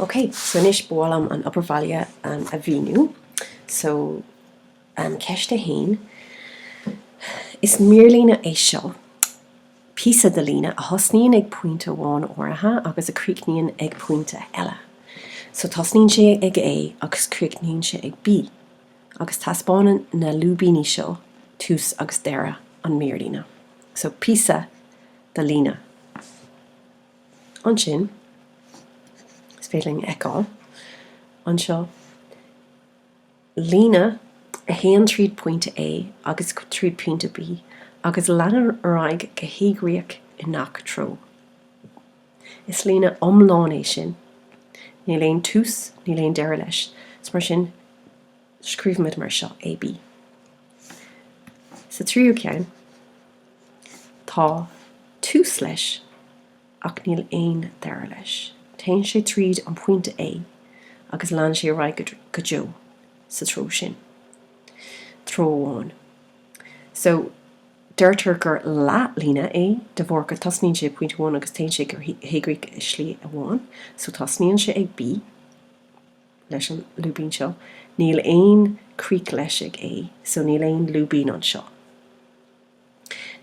Ok, so anois ba mhaith liom an obair bhaile a mhíniú. So, ceist a haon, Is mírlíne é seo, píosa de líne a thosnaíonn ag pointe amháin áirithe agus a chríochnaíonn ag pointe eile. So tosnaíonn sé ag A agus críochnaíonn sé ag B. Agus taispeánann na lúibíní seo tús agus deireadh an mírlíne. So píosa de líne. Ansin, is féidir linn a fheiceáil anseo líne a théann tríd pointe A agus tríd pointe B agus leanann ar aghaidh go héagríoch i ngach treo. Is líne iomlán é sin. Níl aon tús, níl aon deireadh leis. So mar sin, scríobhaimid mar seo, AB. Sa tríú ceann, tá tús leis ach níl aon deireadh leis. Téann sé tríd an pointe A agus leanann sé ar aghaidh go deo sa treo sin. Treo amháin. So, deirtear gur leathlíne é de bharr go tosnaíonn sé ag pointe amháin agus téann sé go héagríoch i slí amháin. So, tosnaíonn sé ag B leis an lúibín seo. Níl aon críoch leis ag A, so níl aon lúibín anseo.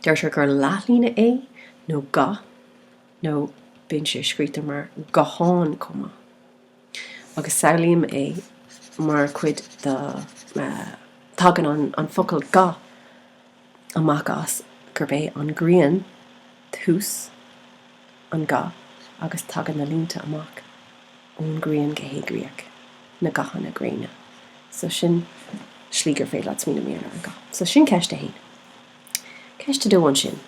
Deirtear gur leathlíne é, nó ga, nó bíonn sé scríte mar gathán chomh maith. Agus samhlaím é mar chuid de, tagann an focal ga amach as gurb é an ghrian tús an ga agus tagann na línte amach ón ghrian go héagríoch, na gathanna gréine. So sin slí gur féidir leat smaoineamh mar gheall ar an ga. So sin ceist a haon. Ceist a dó ansin.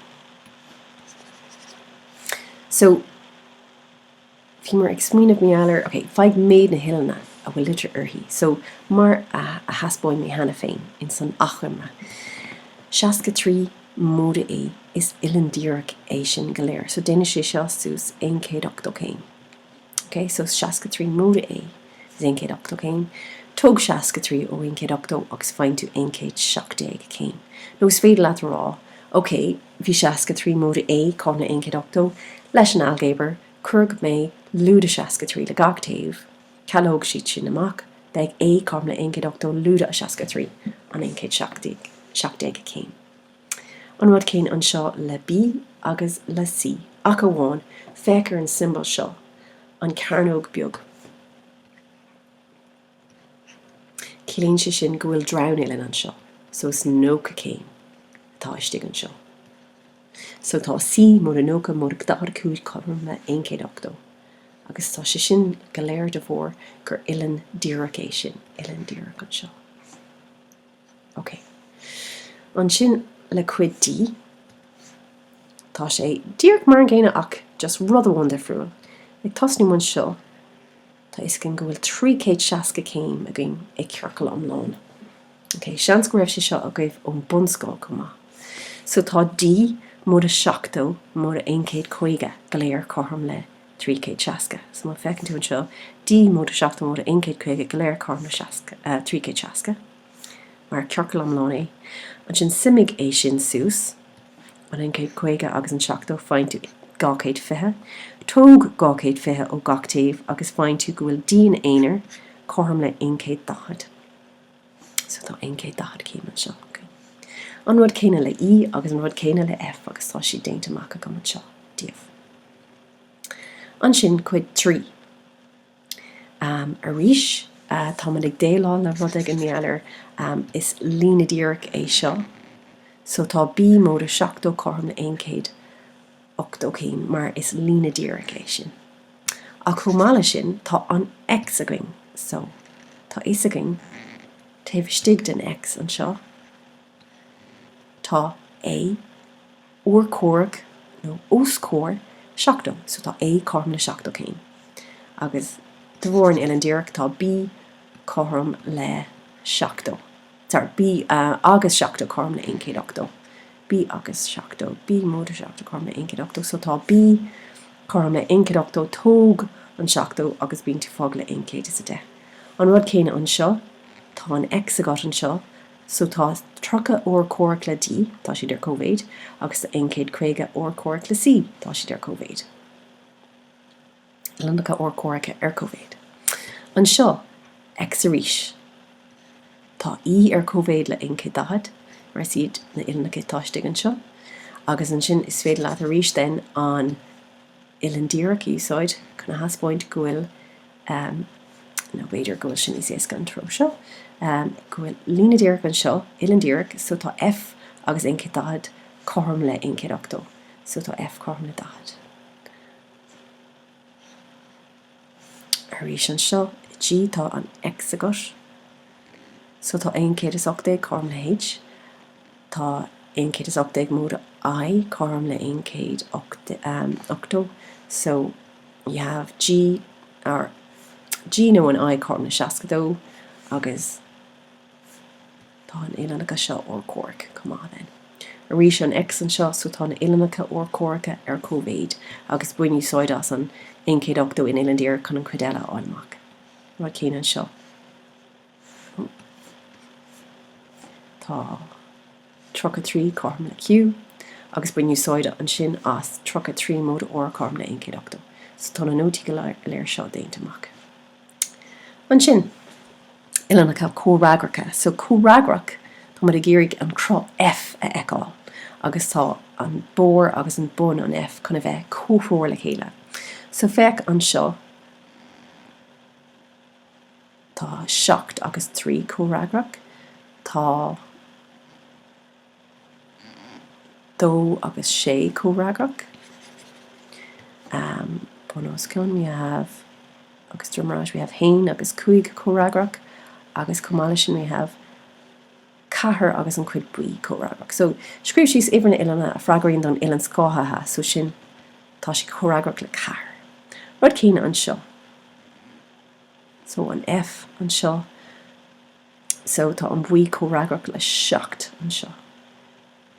So bhíomar ag smaoineamh mar gheall ar, ok, faigh méid na huillinne a bhfuil litir uirthi. So mar a thaispeáin mé cheana féin ins an achoimre, 63 móide A, is uillinn díreach é sin go léir. So déanann sé seo suas 180 céim. Ok, so 63 móide A is 180 céim. Tóg 63 ó 180 agus faigheann tú 117 céim. Nó is féidir leat a rá, ok, bhí 63 móide A cothrom le 180, leis an ailgéabar, cuirfidh mé lúide 63 le gach taobh, cealóidh siad sin amach, beidh A cothrom le 180 lúide 63, an 117 céim. An rud céanna anseo le B agus le C, ach amháin, féach ar an tsiombail seo, an cearnóg beag. Ciallaíonn sé sin go bhfuil dronuillinn anseo, so is 90 céim atá istigh anseo. So tá C móide 90 móide 45 cothrom le 180. Agus tá sé sin go léir de bharr gur uillinn díreach é sin, uillinn díreach anseo. Ok. Ansin le cuid D, tá sé díreach mar an gcéanna ach just rud amháin difriúil. Ag tosnú anseo, tá fhios againn go bhfuil 360 céim againn i ciorcal iomlán. Ok, seans go raibh sé seo agaibh ón bunscoil chomh maith. So tá D móide 70 móide 150 go léir cothrom le 360. So má féachann tú anseo, D móide 70 móide 150 go léir cothrom le 360, mar ciorcal iomlán é. Ansin suimigh é sin suas, an 150 agus an 70, faigheann tú 220. Tóg 220 ó gach taobh agus faigheann tú go bhfuil D ina aonar cothrom le 140. So tá 140 céim anseo. Okay. An rud céanna le E agus an rud céanna le F agus tá siad déanta amach agam anseo daoibh. Ansin cuid 3. Arís, táimid ag déileáil le rud éigin mar gheall ar, is líne díreach é seo. So tá B móide 70 cothrom le 180 céim mar is líne díreach é sin. Ach chomh maith leis sin, tá an X againn. So tá fhios againn taobh istigh den X anseo, tá A urchomhaireach nó os comhair 70, so tá A cothrom le 70 céim. Agus de bharr an uillinn díreach tá B cothrom le 70, sorry, B agus 70 cothrom le 180. B agus 70, B móide 70 cothrom le 180, so tá B cothrom le 180, tóg an 70 agus bíonn tú fágtha le 110. An rud céanna anseo, tá an X agat anseo, So tá 30 urchomhaireach le D, tá siad ar cóimhéid, agus tá 150 urchomhaireach le C, tá siad ar cóimhéid. Uillinneacha urchomhaireacha ar cóimhéid. Anseo, X arís. Tá E ar cóimhéid le 140, mar is iad na uillinneacha atá istigh anseo. Agus ansin is féidir leat arís then an uillinn díreach a úsáid chun a thaispeáint go bhfuil, nó b'fhéidir go bhfuil sin níos éasca an treo seo, go bhfuil líne díreach anseo, uillinn díreach, so tá F agus 140 cothrom le 180, so tá F cothrom le 40. Arís anseo, G, tá an X agat. So tá 118 cothrom le H. Tá 118 móide I cothrom le 180. So you have G, or G nó an I cothrom le 62 agus Tá na uillinneacha seo urchomhaireach chomh maith then. Arís an X anseo so tá na uillinneacha urchomhaireacha ar cóimhéid agus bain úsáid as an 180 in uillinn díreach chun an chuid eile a fháil amach. Rud céanna anseo. Tá 33 cothrom le Q agus bain úsáid ansin as 33 móide R cothrom le 180. So tá na nótaí go léir seo déanta amach. Ansin, uillinneacha comhfhreagracha. So comhfhreagrach, tá muid ag iarraidh an cruth F a fheiceáil agus tá an barr agus an bun an F chun a bheith comhthreomhar le chéile. So féach anseo, tá 7 agus 3 comhfhreagrach, tá 2 agus 6 comhfhreagrach. Bun os cionn, we have, agus droim ar ais, we have 1 agus 5 comhfhreagrach agus chomh maith leis sin we have 4 agus an chuid buí comhfhreagrach. So, scríobh síos uimhir na uillinne a freagraíonn don uillinn scáthaithe, so sin, tá sé comhfhreagrach le 4. Rud céanna anseo. So, an F anseo. So tá an buí comhfhreagrach le 7 anseo.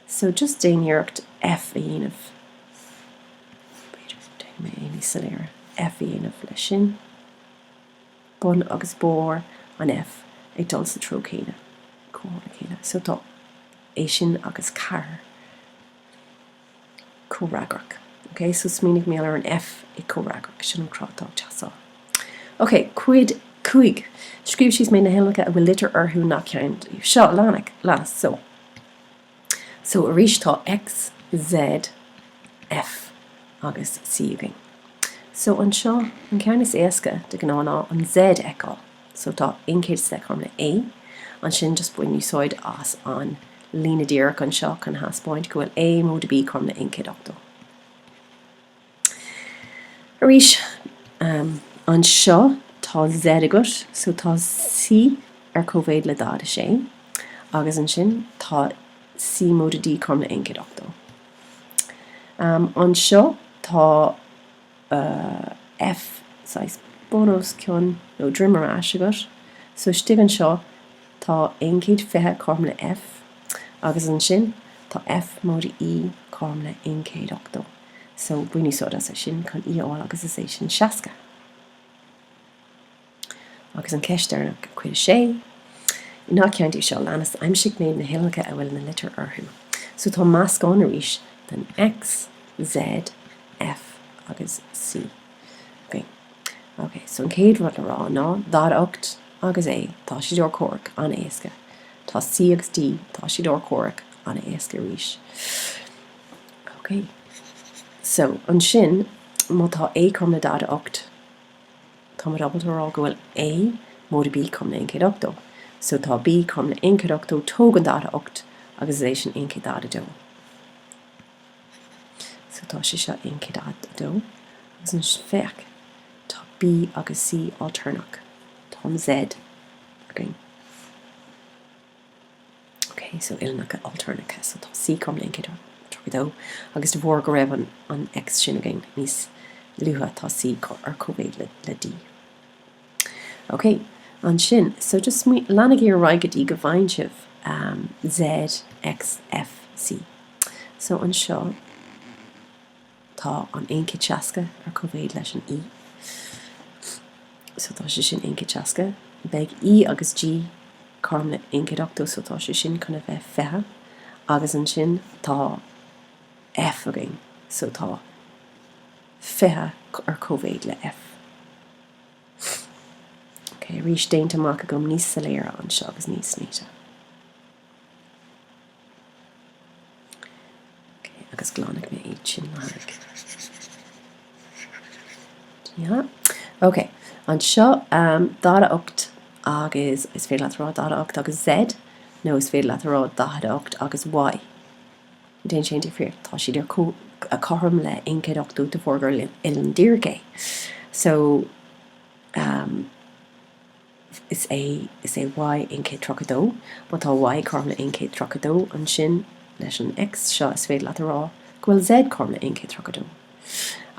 So just déan iarracht F a dhéanamh. B'fhéidir déanfaidh mé é níos soiléire. F a dhéanamh leis sin. Bun agus barr an F ag dul sa treo céanna. Comhthreomhar le chéile. So tá é sin agus 4. comhfhreagrach. Ok, so smaoinigh mé ar an F i comhfhreagrach, sin an cruth atá ag teastáil. Ok, cuid 5. Scríobh síos méid na huillinneacha a bhfuil litir orthu i ngach ceann díobh. Seo, leanas, so. So arís tá X, Z, F agus C againn. So anseo, an ceann is éasca de ghnáth ná an Z a fheiceáil. So tá 110 cothrom le A. Ansin just bain úsáid as an líne díreach anseo chun a thaispeáint go bhfuil A móide B cothrom le 180. Arís, anseo tá Z agat, so tá C ar cóimhéid le 46, agus ansin tá C móide D cothrom le 180. Anseo tá F saghas bun os cionn nó droim ar ais agat. So istigh anseo tá 120 cothrom le F agus ansin tá F móide E cothrom le 180. So bain úsáid as é sin chun E a fháil agus is é sin 60. Agus an cheist deireanach, cuid 6. I ngach ceann díobh seo a leanas, aimsigh méid na huillinneacha a bhfuil na litir orthu. So tá meascán arís den X, Z, F agus C againn. Ok, so an chéad rud le rá ná 48 agus A, tá siad urchomhaireach, an-éasca. Tá C agus D, tá siad urchomhaireach, an-éasca arís. Ok, so ansin má tá A cothrom le 48, Tá muid ábalta a rá go bhfuil A móide B cothrom le 180. So tá B cothrom le 180, tóg an 48 agus is é sin 142. So tá sé seo 142 agus anois féach, tá B agus C ailtéarnach. Tá an Z againn. Ok, so uillinneacha ailtéarnacha, so tá C cothrom le 132 agus de bharr go raibh an an X sin againn níos luaithe tá C ar cóimhéid le le D. Ok, ansin, so just leanaigí ar aghaidh go dtí go bhfaigheann sibh um, Z, X, F, C. So anseo tá an 160 ar cóimhéid leis an E. So tá sé sin 160. Beidh E agus G cothrom le 180 so tá sé sin chun a bheith 20. Agus ansin tá F againn so tá 20 ar cóimhéid le F. Ok, arís déanta amach agam níos soiléire anseo agus níos neater. Ok, agus glanfaidh mé iad sin le haghaidh. Yeah. Ok, anseo um, 48 agus is féidir leat a rá 48 agus Z nó is féidir leat a rá 48 agus Y. Ní dhéanann sé aon difríocht, tá siad ar cothrom le 180 de bharr gur uillinn díreach é. So, um, is é is é Y 132. Má tá Y cothrom le 132 ansin leis an X seo is féidir leat a rá go bhfuil Z cothrom le 132.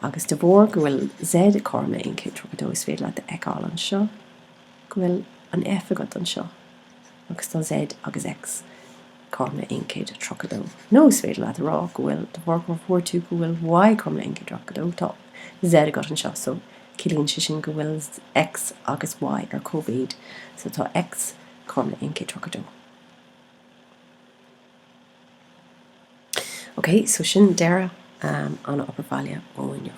Agus de bharr go bhfuil Z cothrom le 132 is féidir leat a fheiceáil anseo go bhfuil an F agat anseo agus tá Z agus X cothrom le 132. Nó is féidir leat a rá go bhfuil, de bharr go bhfuair tú go bhfuil Y cothrom le 132, tá Z agat anseo, so ciallaíonn sé sin go bhfuil X agus Y ar cóimhéid, so tá X cothrom le 132. Ok, so sin deireadh an obair bhaile ó inniu.